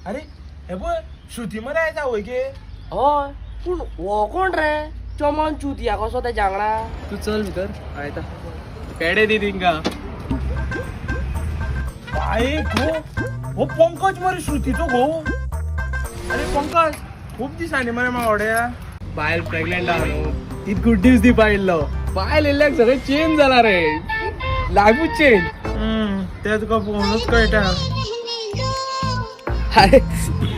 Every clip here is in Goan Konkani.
अरे हे पळय श्रुती मरे आयज आवय गे. हय, पूण हो कोण रे चमन चुतिया कसो तेज्या वांगडा? तूं चल भितर, हांव येता. पेडे दी तिंका. बाय गो, हो पंकज मरे श्रुतीचो घोव. अरे पंकज, खूब दिसांनी मरे मावड्या. बायल प्रेग्नेंट आहा न्हू, तीच गुड न्यूज दिवपा येयल्लो. बायल येयल्ल्याक सगळें चेंज जाला रे, लायफूच चेंज. ते तुका पळोवनूच कळटा. अरे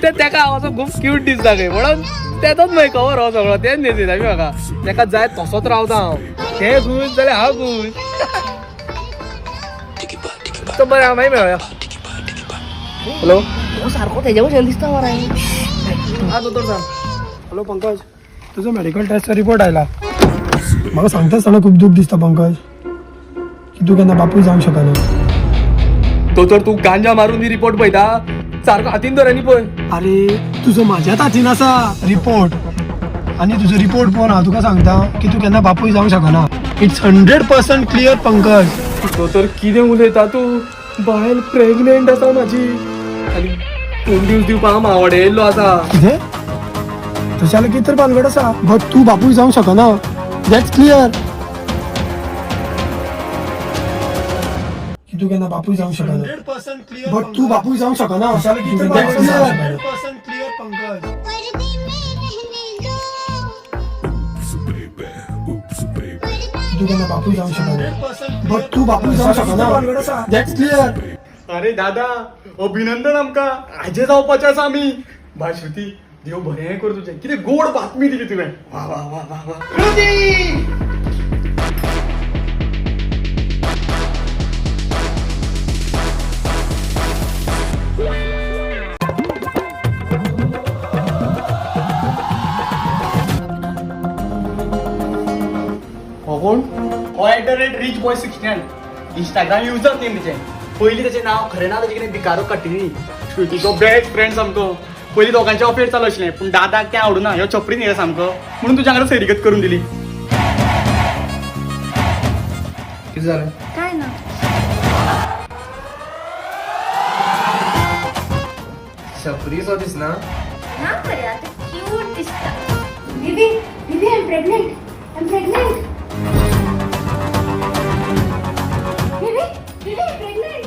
ते तेका हांव असो खूब क्यूट दिसता खंय, म्हणून तेतोच मेकओवर हो सगळो तेच न्हेसयता बी म्हाका. तेका जाय तसोच रावता हांव. ते खूश जाल्यार हांव खूश. तो बरें, हांव मागीर मेळया. हॅलो. हो सारको तेज्या भशेन दिसता मरे. हा दोतोर सांग. हॅलो पंकज, तुजो मेडिकल टेस्टचो रिपोर्ट आयला. म्हाका सांगता आसतना खूब दूख दिसता पंकज, की तूं केन्ना बापूय जावंक शकना. दोतोर, तूं गांजा मारून बी रिपोर्ट पळयता? सारको हातीन धर आनी पळय. अरे, तुजो म्हाज्याच हातीन आसा रिपोर्ट, आनी तुजो रिपोर्ट पळोवन हांव तुका सांगता की तूं केन्ना बापूय जावंक शकना. It's 100% clear Pankaj. दोतोर, कितें उलयता तूं? बायल प्रेग्नेंट आसा म्हाजी आनी गुड न्यूज दिवपाक हांव मावडे येयल्लो आसा. कितें? तशें जाल्यार कितें तर भानगड आसा, बट तूं बापूय जावंक शकना, that's clear. की तूं केन्ना बापूय जावंक शकना, बट तूं बापूय जावंक शकना, that's clear. तूं केन्ना बापूय जावंक शकना, बट तूं बापूय जावंक शकना, that's clear. अरे दादा, अभिनंदन आमकां, आजे जावपाचे आसा आमी. बाय श्रुती, देव बरें कर तुजें. कितें गोड बातमी दिली तुवें. वा वा वा वा वा. श्रुती! हो कोण? हो @richboy69 Instagram user name तेचें. पयलीं तेचें नांव, खरें नांव तेचें कितें भिकारो कटिनी. श्रुतीचो बेस्ट फ्रेंड सामको. पयलीं दोगांचें अफेर चालू आशिल्लें, पूण दादाक तें आवडना, ह्यो छपरी न्ही रे सामको, म्हणून तुज्या वांगडा सैरीगत करून दिली. कितें जालें? काय ना. छपरी सो दिसना? ना मरे, आता क्यूट दिसता. Baby, baby, I am pregnant, I am pregnant. Baby, baby, I am pregnant.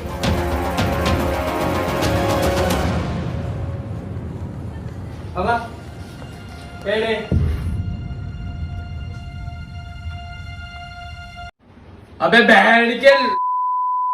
बाबा, पेडे. अबे बहन के.